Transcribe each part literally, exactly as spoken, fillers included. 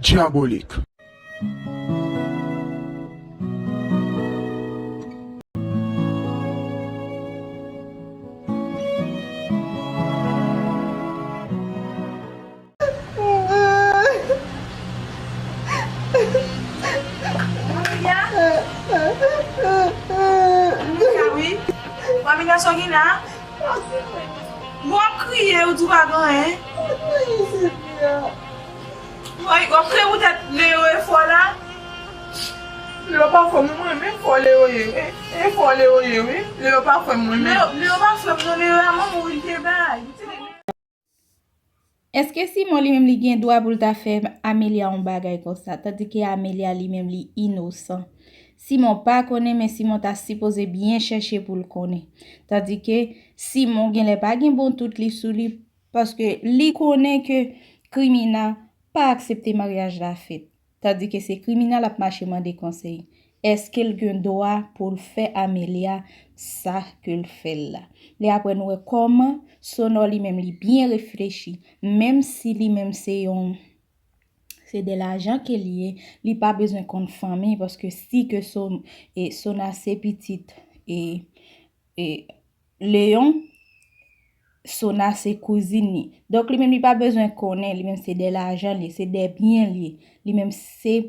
Diabolique. Wi. Mami Gason ki la? Bon, w ap kriye, ou di w pa gen anyen. Woy, w ap kriye poutèt Leo e fò la? Leo pa frè m, mwen renmen fò Leo ye. E, e fò Leo ye, wi. Leo pa frè m, mwen menm. Leo, Leo pa frè m, non, Leo a manman w li te bay. Èske Simon li menm li gen dwa pou l ta fè Amelia yon bagay konsa, tandike Amelia li menm li inosan? Simon pa konnen, men Simon ta sipoze byen chèche pou l konnen. Tandike Simon genlè pa gen bon tout li sou li, paske li konnen ke Krimina pa aksepte maryaj la fèt. Tandike se Krimina l ap mache mande konsèy. Èske l gen dwa pou l fè Amelia sa ke l fè l la? Li apre nou wè kòman Sonò li menm li byen reflechi, menm si li menm se yon se de lajan ke li ye, li pa bezwen konn fanmi paske si ke Son, e, Sona se pitit e, e, Leyon, Sona se kouzin li. Donk li menm li pa bezwen konnen, li menm se de lajan li ye, se de byen li ye. Li menm se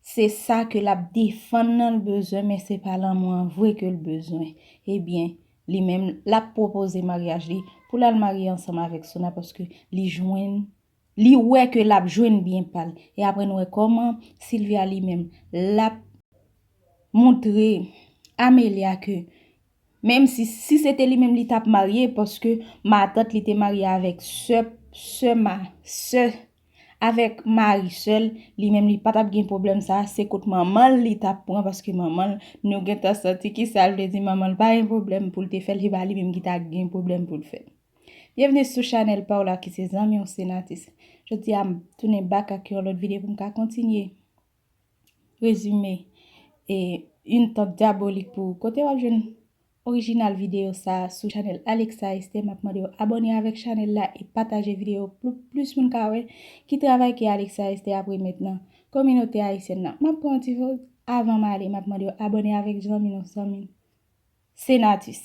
se sa ke l ap defann nan l bezwen, men se pa lanmou an vre ke l bezwen. Ebyen, li menm, l ap pwopoze maryaj li pou l al marye ansanm avèk Sona paske li jwenn, li wè ke l ap jwenn byen pa l. E apre nou wè kòman Sylvia li menm, l ap montre Amelia ke menm si, si se te li menm li t ap marye, paske matant li te marye avèk sè, sè ma, sè, avèk mari sè l, li menm li pa t ap gen pwoblèm sa, se kot manman l li t ap pran, paske manman l, nou gentan santi ki sa l vle di, manman l pa gen pwoblèm pou l te fè l, se pa li menm ki ta gen pwoblèm pou l fè l. Byenvni sou chanèl pa w la ki se zanmi w Senatus. Jodi a m tounen back ak yon lòt videyo pou m ka kontinye rezime e yon tant dyabolik pou ou. Kote w ap jwenn orijinal videyo sa a sou chanèl Alexa Esther, m ap mande w abòne avèk chanèl la e pataje videyo pou plis moun ka wè ki travay ke Alexa Esther ap remèt nan kominote ayisyèn nan. M ap pran yon ti poz avan m ale, m ap mande w abòne avèk zanmi nou, zanmi m Senatus.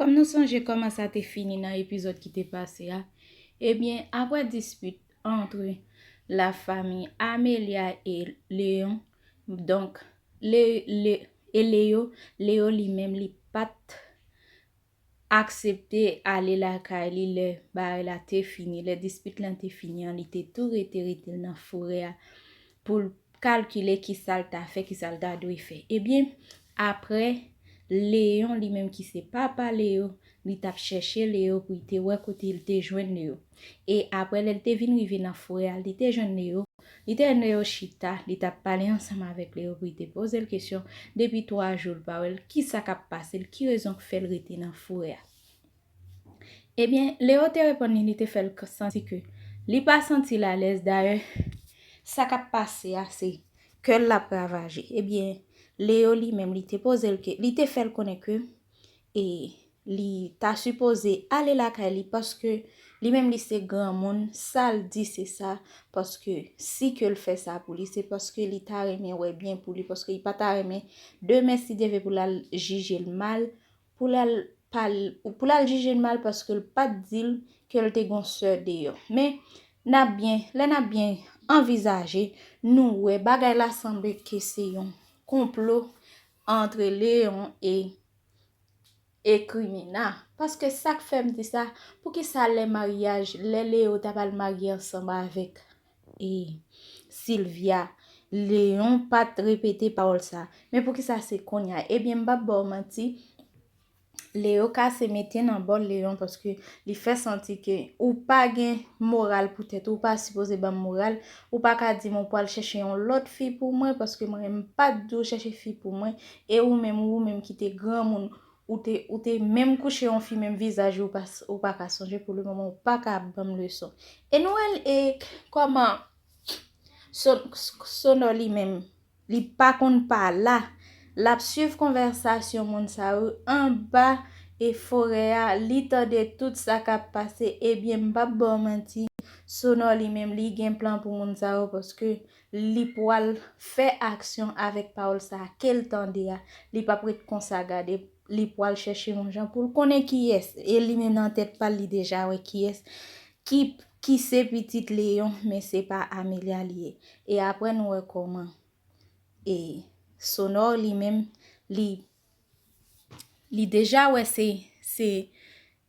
Kòm nou sonje kòman sa te fini nan epizòd ki te pase a, ebyen, apre dispit antre lafanmi Amelia e Leon, donk, Le, Le, e Leo, Leo li menm li pa t aksepte ale lakay li lè bagay la te fini, lè dispit lan te fini an, li te tou rete, rete nan forè a pou l kalkile kisa l ta fè, kisa l ta dwe fè. Ebyen, apre, Leon, li menm ki se papa Leo, li t ap chèche Leo pou l te wè kote l te jwenn Leo. E apre, lè l te vin rive nan forè a, li te jwenn Leo. Li te jwenn Leo chita, li t ap pale ansanm avèk Leo pou l te poze l kesyon. Depi twa jou l pa wè l, kisa k ap pase l, ki rezon k fè l rete nan forè a? Ebyen, Leo te reponn li, li te fè l santi ke li pa santi l alèz. Dayè, sa k ap pase a, se kè l l ap ravaje. Ebyen, Leo li menm, li te poze l ke, li te fè l konnen ke, e, li ta sipoze ale lakay li paske li menm li se granmoun, sa l di se sa, paske si ke l fè sa pou li, se paske li ta renmen wè byen pou li, paske li pa ta renmen demen si Dye vle pou l al jije l mal, pou l al pa l, pou l al jije l mal paske l pa t di l ke l te gon sè deyò. Men, n ap byen, lè n ap byen anvizaje, nou wè bagay la sanble ke se yon konplo antre Leon e, e Krimina. Paske sa k fè m di sa, poukisa lè maryaj, lè Leo t ap al marye ansanm avèk e Sylvia, Leon pa t repete pawòl sa? Men poukisa se kounye a? Ebyen, m p ap ba w manti, Leo kase mete nan bò Leon paske li fè santi ke ou pa gen moral pou tèt ou, ou pa sipoze ban m moral, ou pa ka di m ou pral chèche yon lòt fi pou mwen paske mwen menm m pa t di w chèche fi pou mwen, e ou menm, ou menm ki te granmoun, ou te, ou te menm kouche yon fi menm vizaj ou pa, ou pa ka sonje pou lemoman ou pa ka ban m leson. E nou wè l e k-, kòman Sonò li menm, li pa konn pa la. L ap swiv konvèsasyon moun sa yo anba e forè a, li tande tout sa k ap pase. Ebyen, m p ap ba w manti, Sonò li menm, li gen plan pou moun sa yo, paske li pwal fè aksyon avèk pawòl sa a ke l tande a. Li p ap ret konsa gade, li pwal chèche yon jan pou l konnen kiyès. E li menm nan tèt pa l, li deja wè kiyès ki, ki se pitit Leyon, men se pa Amelia li ye. E apre nou wè kòman e Sonò li menm, li, li deja wè se, se,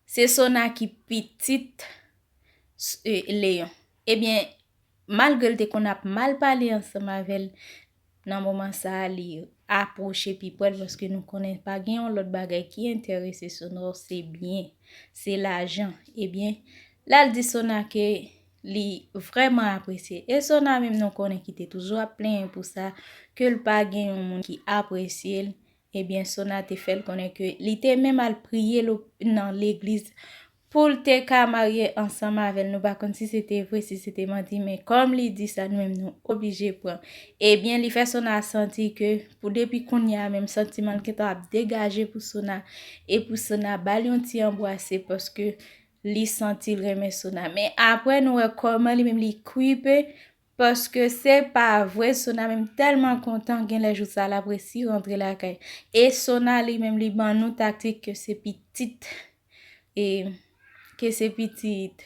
se Sona ki pitit s- e, Leyon. Ebyen, malgre l te konn ap mal pale ansanm avè l, nan moman sa a, li apwoche pi prè l, paske nou konnen pa gen yon lòt bagay ki enterese Sonò, se byen, se lajan. Ebyen, la l di Sona ke li vrèman apresye. E Sona menm nou konnen ki te toujou ap plenyen pou sa, ke l pa gen yon moun ki apresye l. Ebyen, Sona te fè l konnen ke li te menm al priye lo- nan legliz pou l te ka marye ansanm avè l. Nou pa konn si se te vre, si se te manti, men kòm li di sa, nou menm nou oblije pran. Ebyen, li fè Sona santi ke pou depi kounye a menm, santiman l gentan ap degaje pou Sona, e pou Sona ba l yon ti anbrase, paske li santi l renmen Sona. Men apre nou wè kòman li menm li kripe, paske se pa vre, Sona menm tèlman kontan, genlè jou sa l ap resi rantre lakay. E Sona li menm li ban nou taktik ke se pitit, e ke se pitit,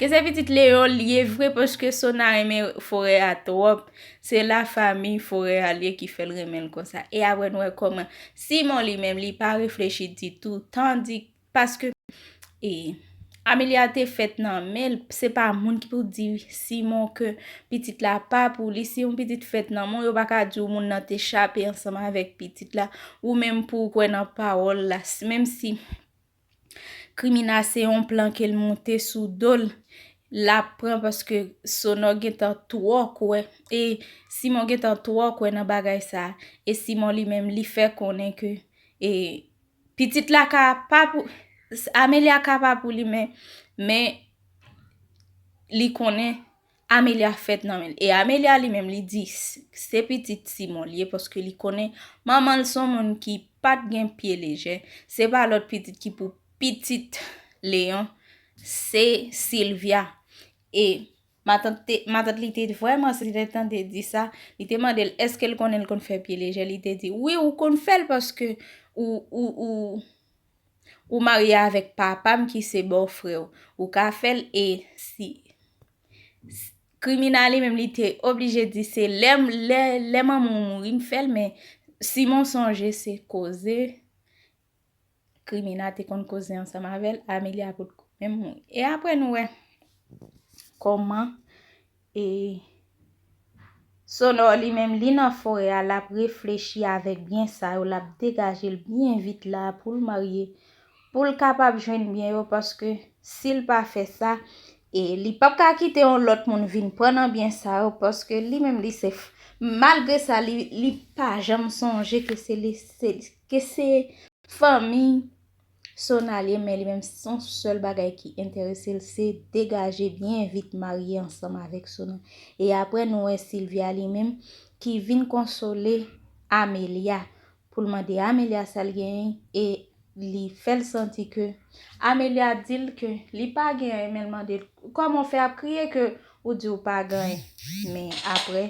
ke se pitit Leyon li ye vre, paske Sona renmen forè a twòp. Se lafanmi forè a li ye ki fè l renmen l konsa. E apre nou wè kòman Simon li menm li pa reflechi ditou, tandi paske e Amelia te fèt nan men l, se pa moun ki pou di Simon ke pitit la pa pou li. Si yon pitit fèt nan men w, yo pa ka di w moun nan te chape ansanm avèk pitit la, ou menm pou w kwè nan pawòl la. Menm si krimina se yon plan ke l monte sou do l, l ap pran, paske Sonò gentan twò kwè, e Simon gentan twò kwè nan bagay sa a. E Simon li menm, li fè konnen ke e pitit la ka pa pou, Amelia ka pa pou li, men, men li konnen Amelia fèt nan men l. E Amelia li menm, li di s- se pitit Simon li ye, paske li konnen manman l se yon moun ki pa t gen pye lejè. Se pa lòt pitit ki pou pitit Leyon, se Sylvia. E matant, te, matant li te vrèman santi lè l tande di sa. Li te mande l èske l konnen l konn fè pye lejè. Li te di, wi, ou konn fè l paske ou, ou, ou, ou marye avèk papa m ki se bò frè w. Ou ka fè l e si, si krimina li menm li te oblije di se lè, lè, lè manman w mouri m fè l, men Simon sonje se koze krimina te konn koze ansanm avè l, Amelia potko menm mouri. E apre nou wè kòman e Sonò li menm li nan forè a, l ap reflechi avèk byen sa yo, l ap degaje l byen vit la pou l marye, pou l kapab jwenn byen yo, paske si l pa fè sa, e li p ap ka kite yon lòt moun vin pran nan byen sa yo, paske li menm li se f- malgre sa, li, li pa janm sonje ke se li, se, ke se fanmi Sona li ye, men li menm se yon sèl bagay ki enterese l, se degaje byen vit marye ansanm avèk Sona. E apre nou wè Sylvia li menm ki vin konsole Amelia, pou l mande Amelia sa l genyen, e li fè l santi ke Amelia di l ke li pa gen anyen, men l mande l kòman w fè ap kriye ke ou di w pa gen anyen. Men apre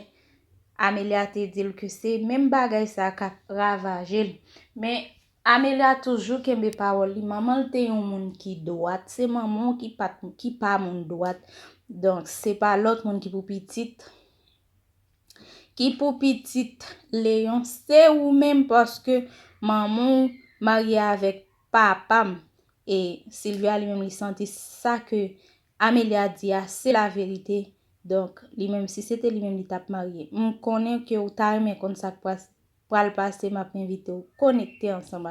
Amelia te di l ke se menm bagay sa k ap ravaje l. Men Amelia toujou kenbe pawòl li. Manman l te yon moun ki dwat. Se manman w ki pa t, ki pa moun dwat. Donk, se pa lòt moun ki pou pitit, ki pou pitit Leyon. Se ou menm, paske manman w marye avèk papa m. E Sylvia li menm li santi sa ke Amelia di a, se laverite. Donk, li menm, si se te li menm, li t ap marye. M konnen ke w ta renmen konn sa k pral pase, m ap envite w konekte ansanm